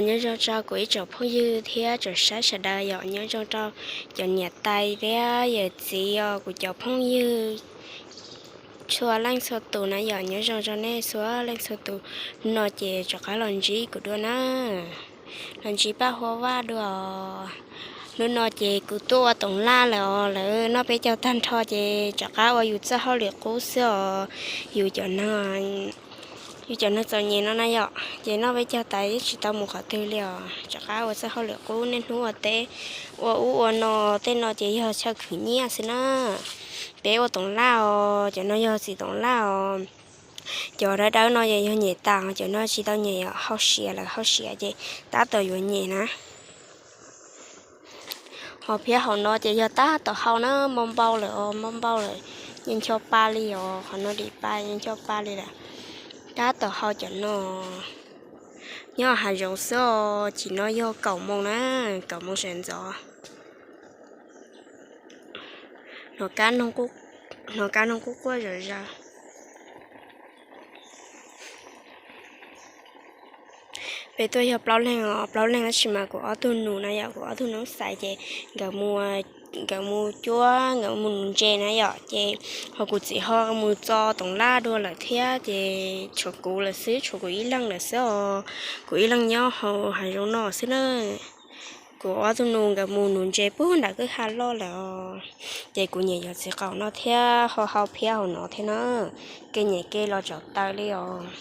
Nyob zoo rau kuv ib tsoom phooj ywg thiab tsoom saib sawv daws yom, nyob zoo rau cov niam tais thiab yawm txiv os, kuv cov phooj ywg txhua leej txhua tus na yom, nyob zoo rau nej txhua leej txhua tus. Hnub no ces rov qab los ntsib kuv dua na, los ntsib Paj Huab Vaj dua. Hnub no ces kuv tuaj ua toov laj lawm os, lawv noj peb caug tag nrho ces rov qab ua yus txoj hauj lwm qub xwb os. Yus cov neeg, yus cov neeg txom nyem no na yom, ces noj peb caug tas yeej tsis tau mus qhov twg li os, rov qab ua txoj hauj lwm qub niaj hnub ua teb, ua ub ua no. Tej no ces yog chaw khwv nyiaj xwb na. Peb ua toov laj os, cov no yog txiv toov laj os. Cov dawb dawb no ces yog nyem tas, cov no tsis tau nyem, hauj siav lawm, hauj siav ces tab tom yuav nyem na. Ho phiab hauv no ces yog tab tom hau na, npau npau lawm os, npau npau lawm, yeej ncho pa li os, qhov no dim pa yeej ncho pa li lawm. Tab tom hau cov no. Nyob hav zoov xwb os, chim no yog kaum moos na, kaum moos sawv ntxov. Hnov kab noog quaj quaj zom zaws. Peb tuaj yog plaub leeg os, plaub leeg tab sis mas kuv ob tug nus na yom, kuv ob tug nus xaiv ces nkawd, nkawd mus cuab, nkawd mus nuv ntses na yom, ces ho kuv txiv ho mus txo toov laj dua lawm thiab ces tshuav kuv lawm xwb, tshuav kuv ib leeg lawm xwb os. Kuv ib leeg nyob hauv hav zoov no xwb na. Kuv ob tug nus nkawd mus nuv ntses puag nram kwj ha loj lawm os. Ces kuv nyem yog txiv qaum no thiab ho hau phiab hauv no thiab na. Kev nyem kev los tsaus taw li os.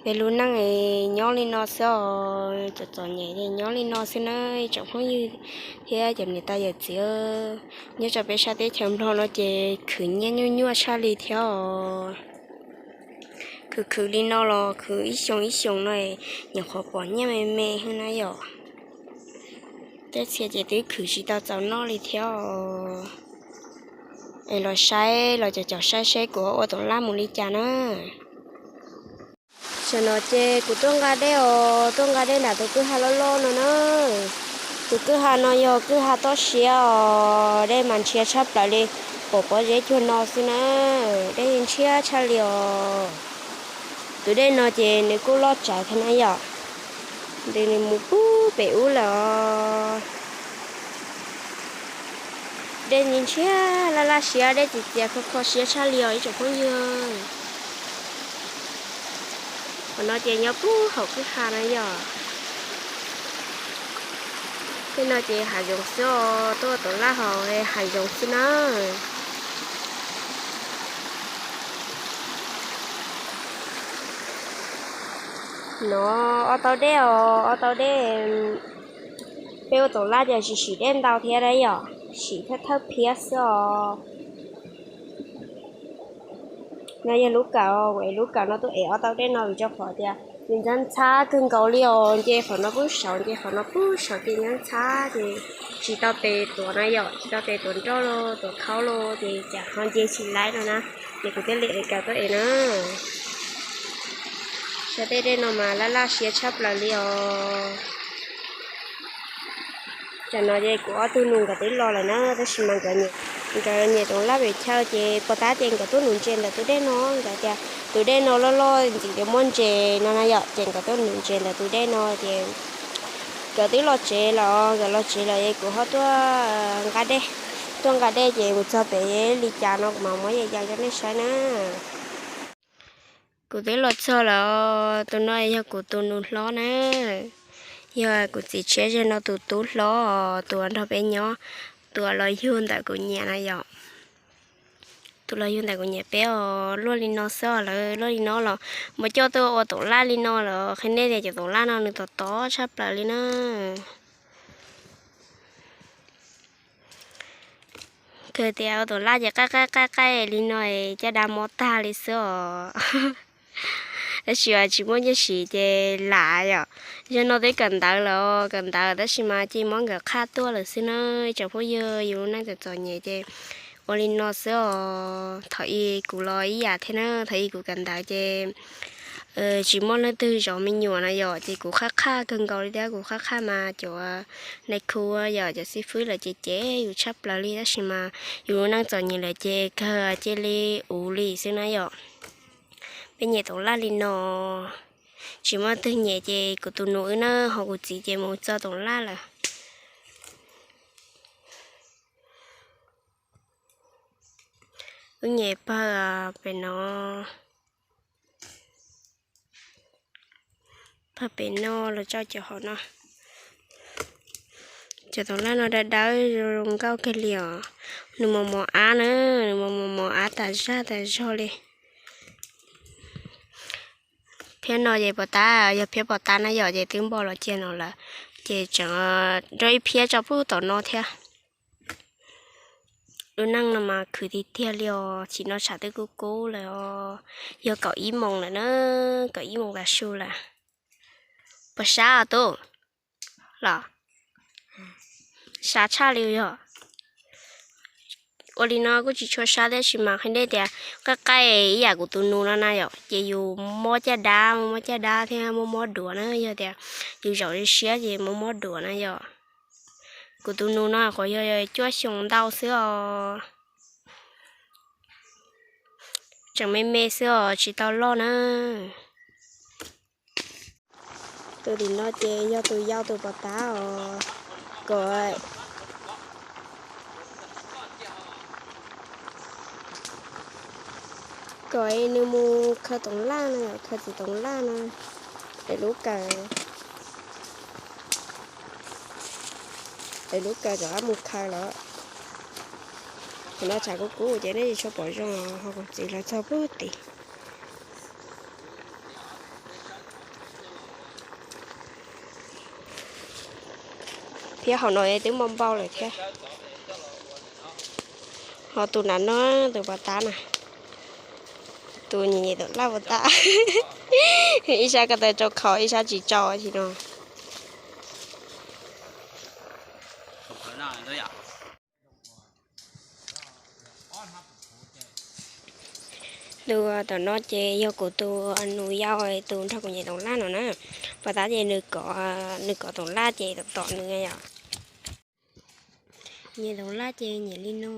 Peb lub neej nyob li no xwb os, txom txom nyem nyob li no xwb na, ib tsoom phooj ywg thiab cov niam tais yawm txiv. Nyob rau peb sab teb chaws Nplog no ces khwv nyiaj nyuaj nyuaj tshaj li thiab os. Khwv khwv li no los khwv ib xyoos ib xyoos no, nyuam qhuav pom nyiaj me me heev na yom. Tej txhia ces twb khwv tsis tau txaus noj li thiab os. Es los saib, los caum caum saib seb kuv ua toov laj mus li cas na. Tam no ces kuv tuaj nqa dej os, tuaj nqa dej nram tus kwj ha loj loj no na. Tus kwj ha no yog kwj ha toj siab os, dej mas ntshiab tshaj plaws li, pom pob zeb cuag no xwb na. Dej ntshiab tshaj li os. Tus dej no ces nws kuj loj tsawv thiab na yom. Nws mus puag pem ub lawm os. Dej ntshiab laj laj siab, dej txias txias kho kho siab tshaj li os ib tsoom phooj ywg. Qhov no ces nyob puag hauv kwj ha na yom. Tej no ces hav zoov xwb os, tuaj ua toov laj hauv hav zoov xwb na. No ob tau dej os, ob tau dej. Peb ua toov laj ces tsis sim dej ntau thiab na yom, sim thawj thawj phiab xwb os. No yog lub kawm, lub kawm no tuaj ev ob tau dej no vim rau qhov tias nws ntxhab ntxhab kawg nkaus li os, nce qhov no pub saud, nce qhov no pub saud ces ntxhab ntxhab ces tsis tau tes tuav na yom, tsis tau tes tuav nroj los tuav khaub los ces cas ho nce tsis laib no na, ces kuv thiaj li ev kawm tuaj ev na. Saib tej dej no mas laj laj siab tshaj plaws li os. Tam no ces kuv ob tug nus nkawd twb los lawm na, tab sis mas nkawd nyem toov laj pem chaw ces puag ta ces nkawd tuaj nuv ntses ntawm tus dej no, nkawd tias tus dej no loj loj ntxim tias muaj ntses no na yom, ces nkawd tuaj nuv ntses ntawm tus dej no ces nkawd twb los tsev lawm, nkawd los tsev lawm es kuv ho tuaj nqa dej, tuaj nqa dej ces mus txog pem li cas no kuv mam muab yam yas rau nej saib na. Kuv twb los txog lawm, tus no yog kuv tus nus hlob na, yog kuv txiv tshiab zeg no tus tub hlob, tus uas nrog peb nyob, tus uas los yug ntawm kuv niam na yom. Tus los yug ntawm kuv niam peb os, luaj li no xwb lawm, luaj li no los mus coj tuaj ua toov laj li no lawm, qhia nej tias cov toov laj no nws tom tod tshaj plaws li na. Kawg tias ua toov laj ces qaij qaij qaij qaij li no es caj dab mob tag li xwb os. Tab sis tsis muaj nyiaj siv ces lam yom. Zaum no twb kawm ntawv lawm, kawm ntawv tab sis mas cia muab nkawd qhaj tuaj lawm xwb na. Ib tsoom phooj ywg, yus lub neej txom txom nyem ces ua li no xwb os. Thaum ub kuv los ib yam thiab na, thaum ub kuv kawm ntawv ces tsis muaj leej twg zov me nyuam no yom, ces kuv qhaj qhaj kawg nkaus li thiab, kuv qhaj qhaj mas cov nais khu yom, cov xib fwb lawv cem cem yus tshaj plaws li, tab sis mas yus lub neej txom nyem lawm ces kawg cia li ua li xwb na yom. Peb nyem toov laj li no, Tsis muaj twg nyem ces kuv tus nus wb na, ho kuv txiv ces mus txog Toom Laj lawm. Wb nyem pawg pem no, pawg pem no los tso cov hauv no. Cov Toom Laj no dawb dawb zoo nkauj kawg li os. Nws mos mos ab na, nws mos mos ab tas zaj tas zog li. Phiab no ces pos tab, yog phiab pos tab na yom, ces twb npo los cia no lawm, ces tseem nrog ib phiab tso pub tom no thiab. Lub neej no mas khwv tiag tiag li os, chim no tshav twb kub kub lawm os. Yog kaum ib moos lawm na, kaum ib moos tas su lawm. Puas sab os tub? Los sab tshaj li yog. Ua li no kuj tsis tshua sab tab sis mas qhia nej tias qaij qaij ib yam kuv tus nus no na yom, ces yus mob caj dab, mob caj dab thiab mob mob duav na, yog tias yus zaum siab ces mob mob duav na yom. Kuv tus nus no qhuav yog cuaj xyoo ntau xwb os, tseem me me xwb os, tsis tau loj na. Tus tim no ces yog tus yau tus pos tab os, kom, kom nws mus khaws Toom Laj no, khaws txiv Toom Laj no, es lub kaws, es lub kaws rov qab mus khaws los. Thaum no tshav kub kub ces nej tsis tshua pom zoo, ho kuv txiv lawv txog pug tim. Phiab hauv no twb npau npau lawm thiab. Ho tus nav no, tus pos tab na, tus nyem nyem Toom Laj pos tab, ib sab ko taw rau khov ib sab tsis rau tim no. Tus tom no ces yog kuv tus nus yau tus nrog kuv nyem Toom Laj no na. Pos tab ces nws kov, nws kov Toom Laj ces tom tom nws yom. Nyem Toom Laj ces nyem li no.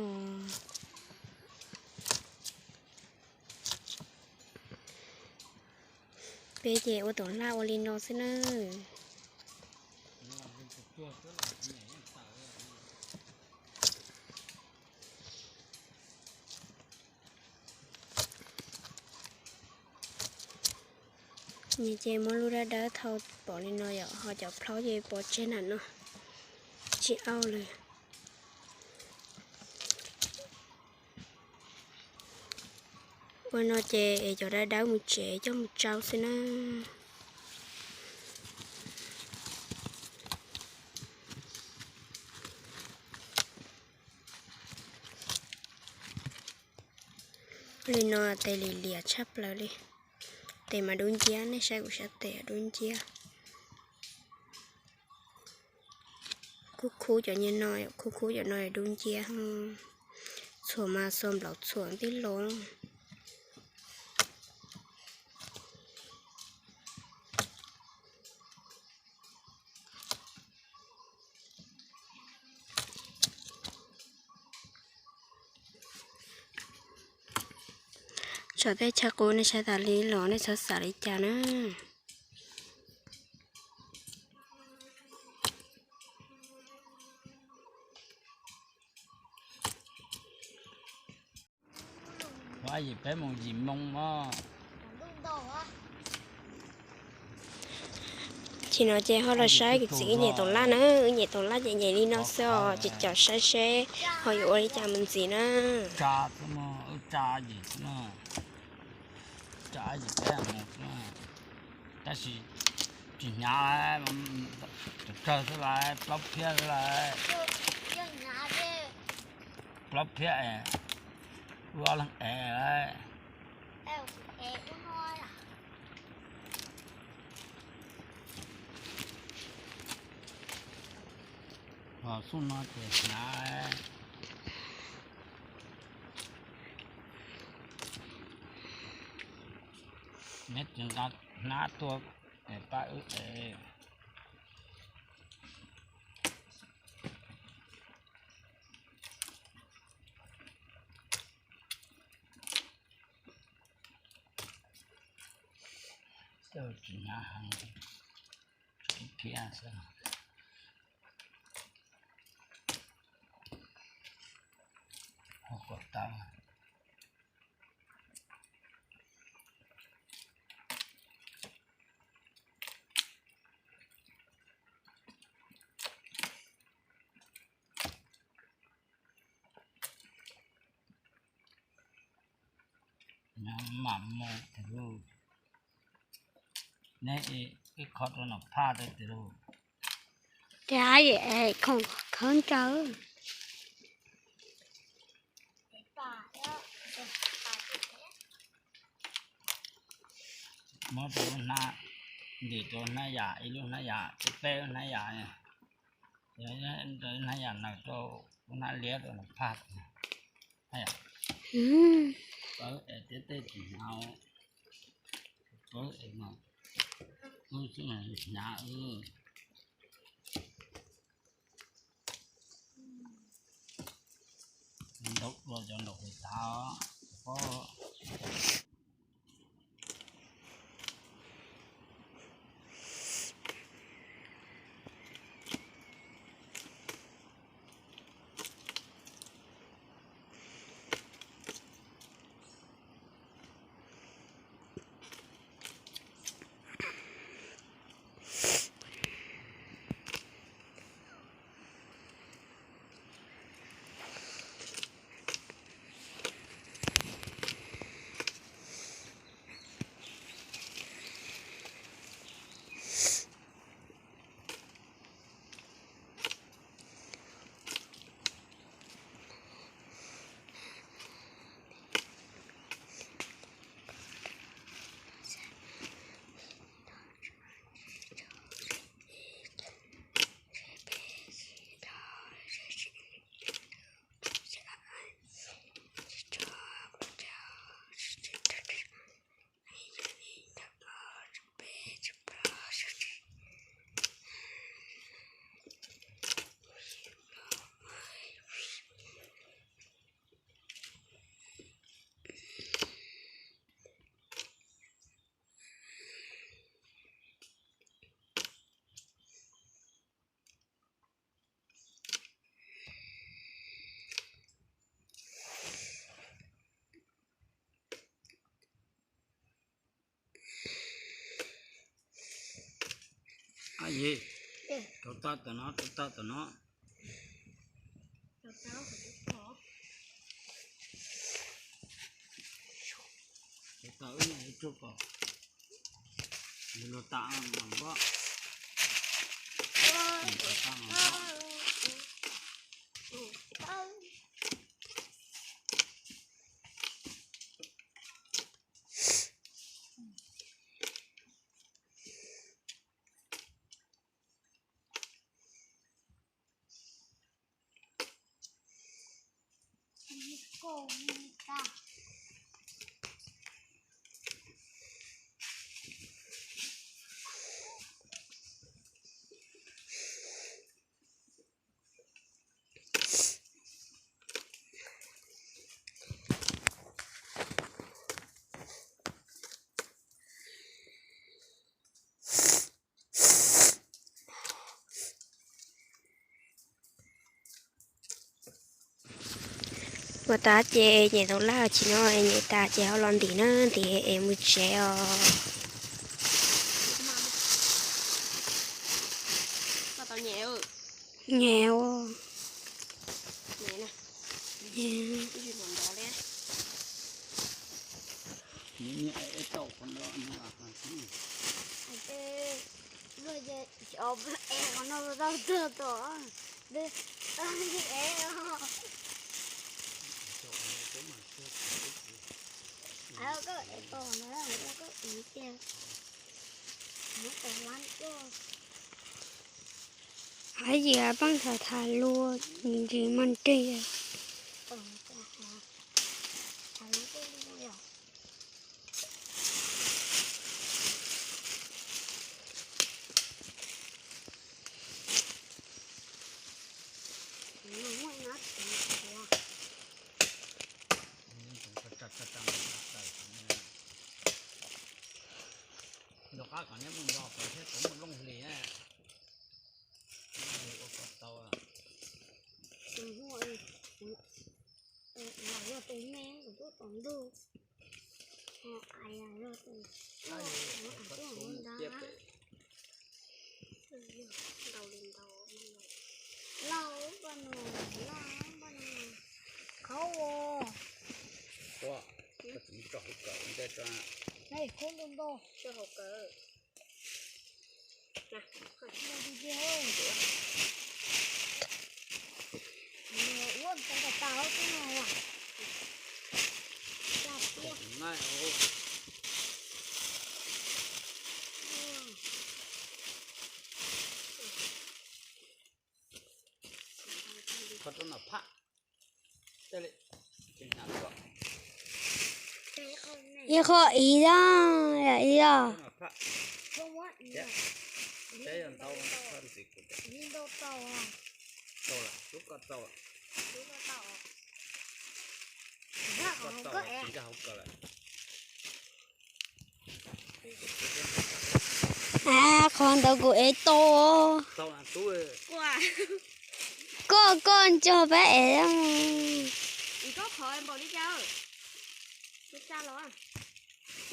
Peb ces ua Toom Laj ua li no xwb na. Nws ces muab lub dawb dawb thau pov li no yom, ho cov plaub ces pov tseg nram no, tsis au lawm. Ua no ces es cov dawb dawb mus tsev coj mus tsau xwb na. Li no tes lim liam tshaj plaws li. Tes mas dub nciab, nej saib kuv sab tes dub nciab. Khub khub cov nyuag no, khub khub cov no dub nciab. Txhuam mas xuas nplaum txhuam tib lo. Tso tej chaw qub nej saib tas li los nej txhob xav li cas na. Yim peb moos yim moos os. Chim no ces ho los saib kuv txiv wb nyem toov laj na, wb nyem toov laj ces nyem li no xwb os, ces caum saib seb ho yuav ua li cas mus ntxiv na. Tab sis tsis hnyav, tus kawg xwb las, plaub phiab xwb las, plaub phiab es, wb ob leeg es lawm. Ho xub no ces hnyav, neb tsis nqa hnab tuaj es pab wb es. Coj Tsis hnyav heev, tsuas ib phiab xwb. Hau kom tau. Nyob mam mus tiag lauj. Neb ib qho rau nom phaj tiag lauj. Ces khoom khawb ntsaws. Muab rau lub hnab, ntim rau hnab yam, ib lub hnab yam, peb lub hnab yam, hnab yam naws rau lub hnab liab rau nom phaj. Pawb es tiab tej tsis hnyav, pawb es mas, pawb xwb mas hnyav. Ntaus dua cov ntaus qis tav os. Ab yig, rau toj tom no, rau toj tom no. Rau toj wb tsuj kom luag tas mas npaj. Ua tas ces nyem tau laj tsis no, nyem tas ces ho los ntim na, ntim es mus tsev os. Nyem ua. Hav yim pab tham tham luag ntsis mas nrig. Nco qab kom Tom ntuj. Lauj, poj no, lauj, poj no. Khaub os. Khaub ntau ntau. Ua tau tau tib no. Ib qho ib da, ib da. Qhov ntawd kuv ev tau. Koj, koj nco peb ev.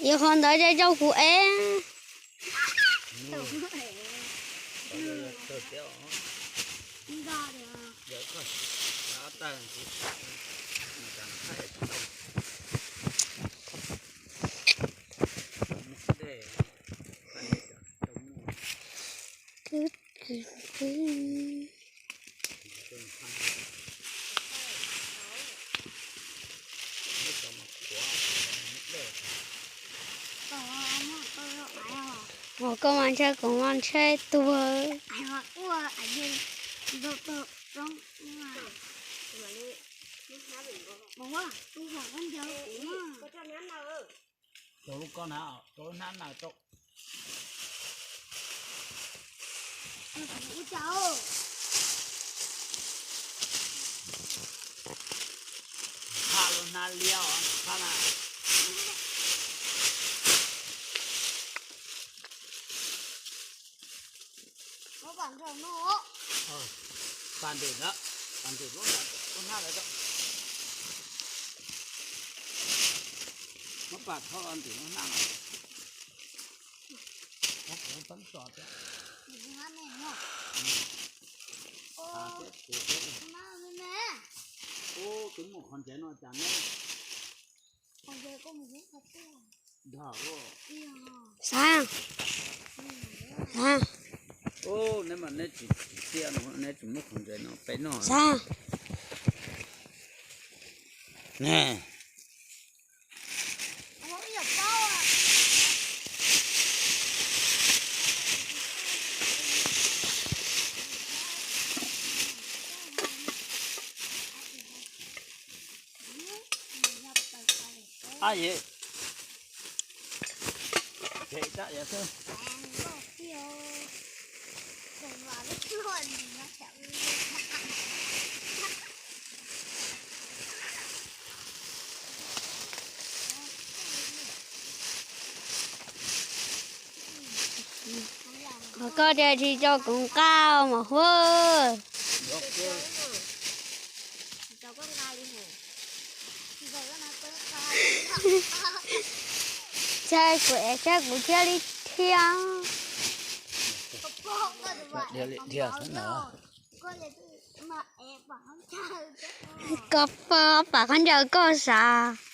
Ib qho ntawd coj kuv ev. Ua koj mas ntshai, kuv mas ntshai tuag. Rau lub kob na, rau lub hnab na, rau. Phaj lub hnab liab os, phaj na. Pas ntws na, pas ntws lub hnab lawm. Muab pas thauj ntws lub hnab lawm. Ub, twb muaj qhov ntsev no cas neb. Xav, xav. Ub, neb mas neb tsis tiaj no, neb tsis muab qhov ntsev no peb noj. Xav. Ne. Ab, yem, yem tab yam xwb. Qhov koj tias tsis tso kuv nqa mas huab. Saib kuv es saib kuv thiaj li thiab. Koj pom pam khaub ncaws koj sav.